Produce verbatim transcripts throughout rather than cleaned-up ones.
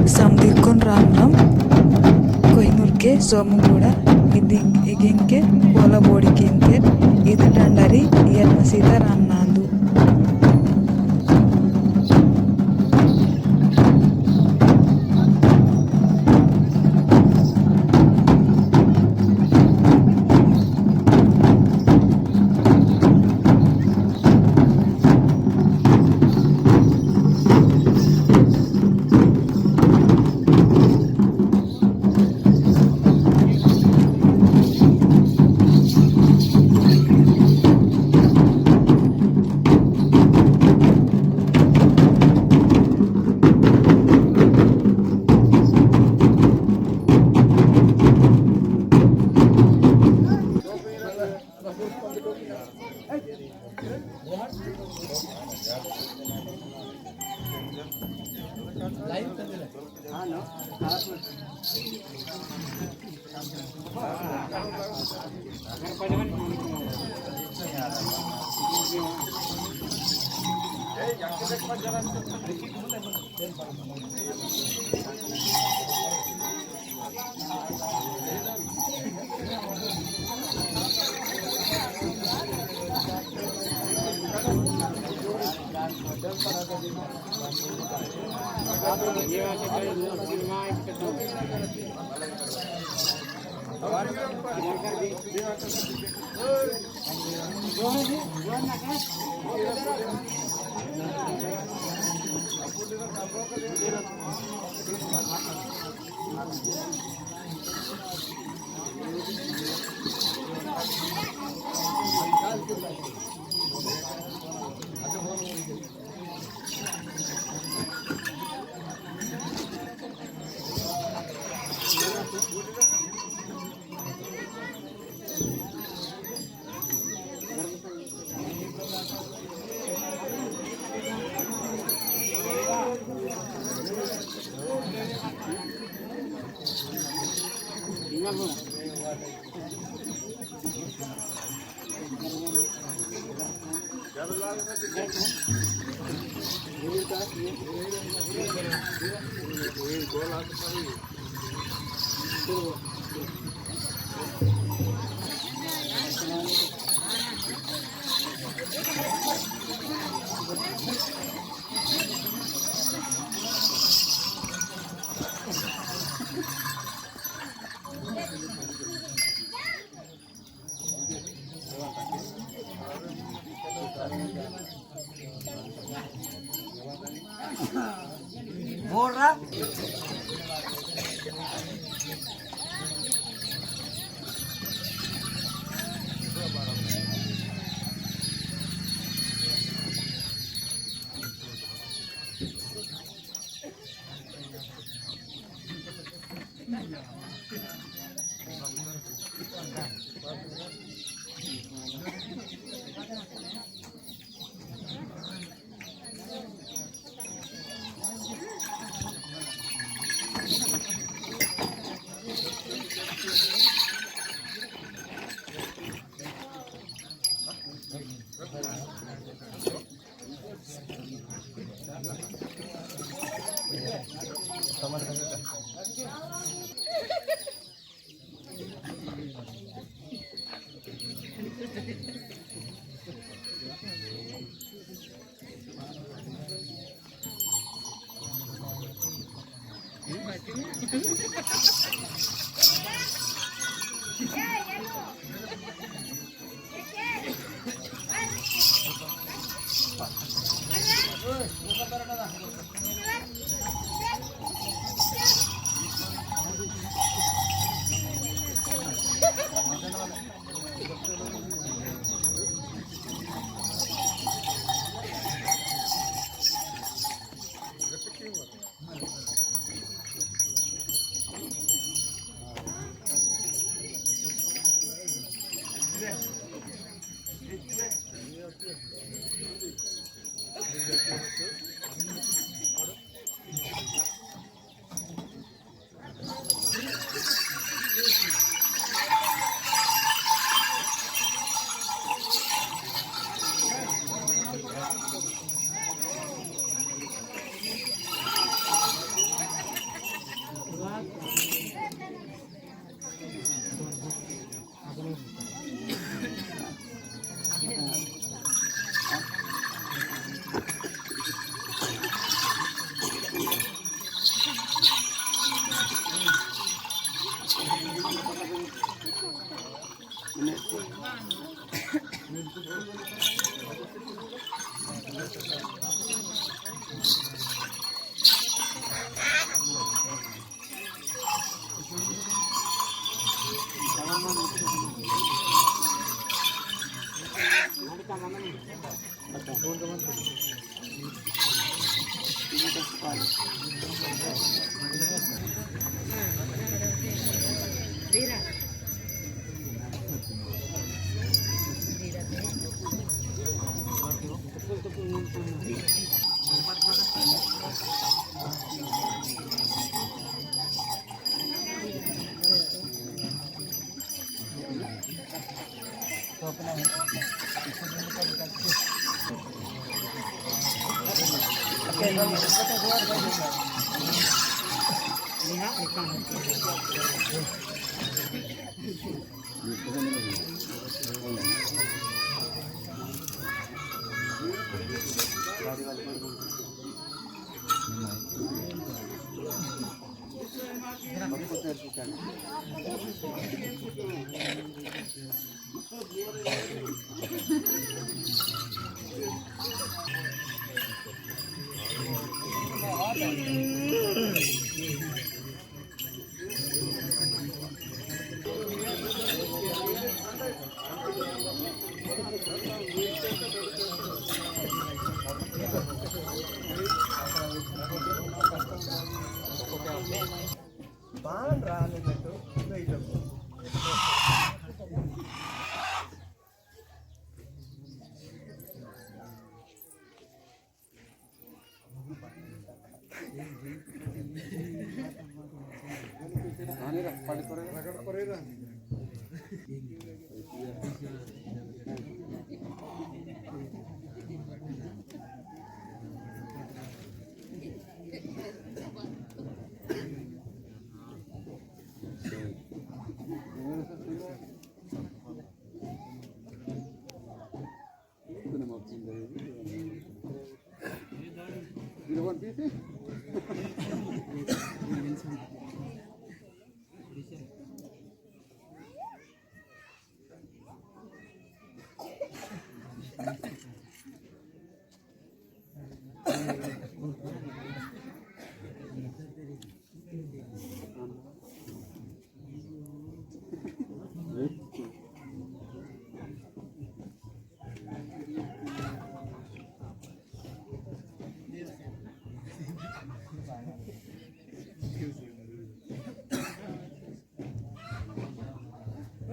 समदिरकुन राम राम। कोहिनूर के सोमगुड़ा इदिंग-, इगिंग के कोला बोड़ी किंते इद डंडारी इयर मसीदा राम नांदू। बोल रहा। बाण राने में तो नहीं लगो।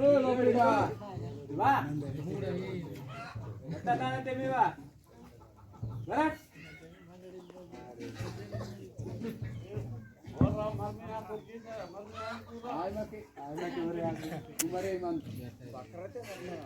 ओ, लोबड़ी बा। बा। बता ना ते मी बा। बरक। और राम मर में आप की ना, मर में आप पूरा। आय ना के, आय ना के, अरे यार, तुम्हारे मन। बकरते मर में।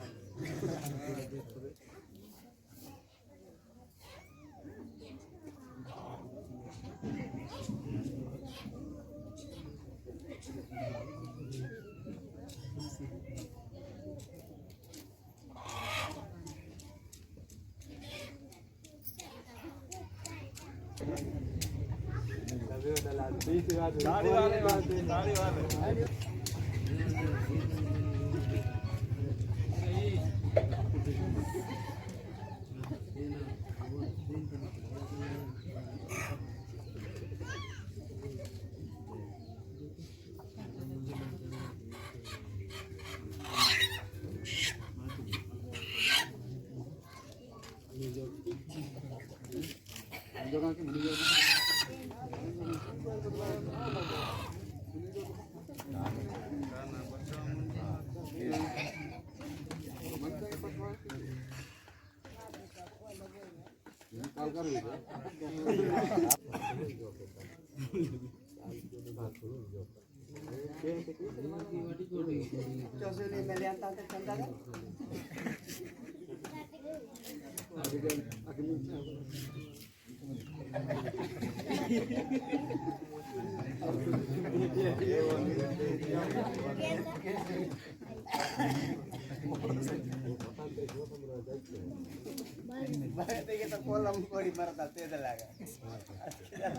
बाय ते के तो कोलम कोड़ी मरता तेज लागा।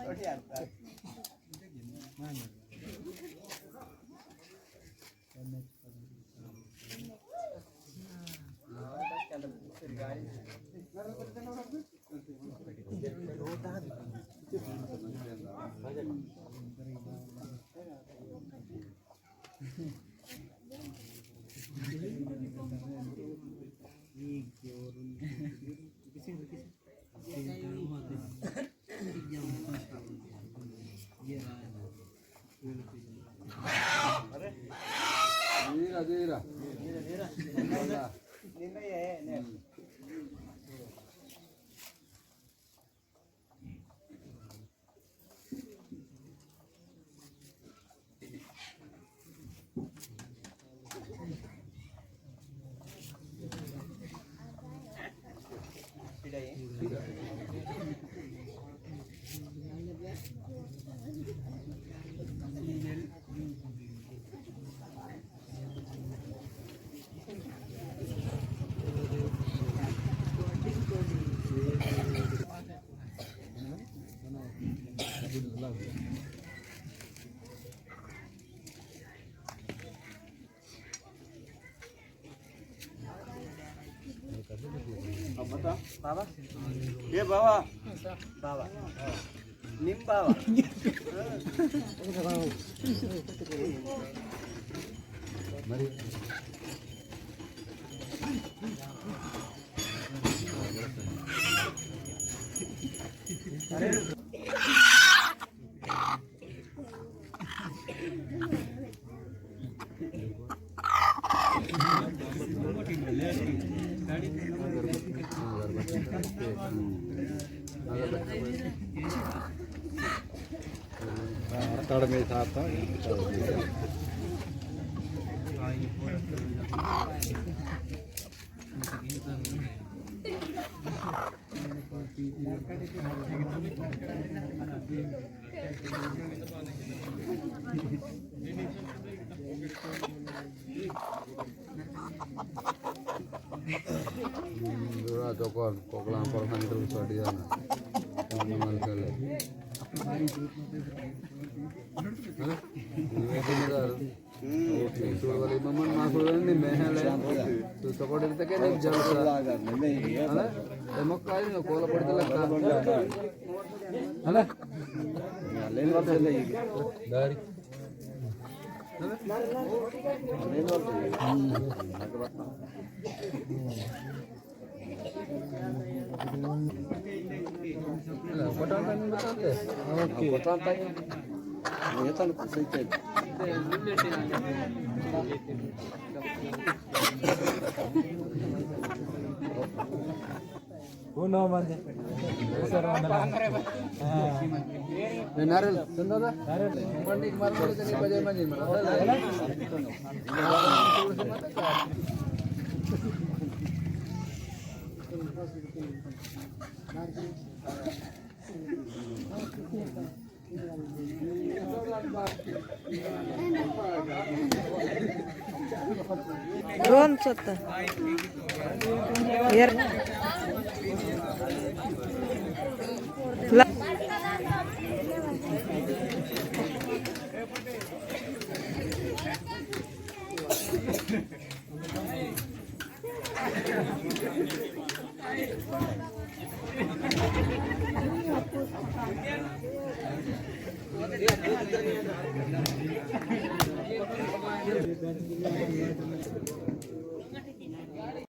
थोड़ी आता। धीरा, धीरा। बाबा, ए बाबा, बाबा, निम बाबा। कड़मे साथ दूरा तो कौन कोकला पर खाने तो सड़ी जाना। कौन मन चले। हाँ? ये तो मजा आ रहा। सूड वाली मम्मन माँ सूड वाली नहीं, मैं है ले। तू सपोर्ट इनसे के नहीं जल सा। है ना? ये मक्का है ना, कोला पड़ता लगता। है ना? लेन वाले से नहीं। गाड़ी। है ना? लेन वाले से। बटन टाइम बताते। ओके। Button time. ये तो कुछ सही है। कौन हो मंजे? सर, वंदना। हाँ। ये नारियल, सुन दादा। नारियल। पंडित मार बोले तो नहीं बजे मंजे मना। ड्रोन सत्ता। एर। ला।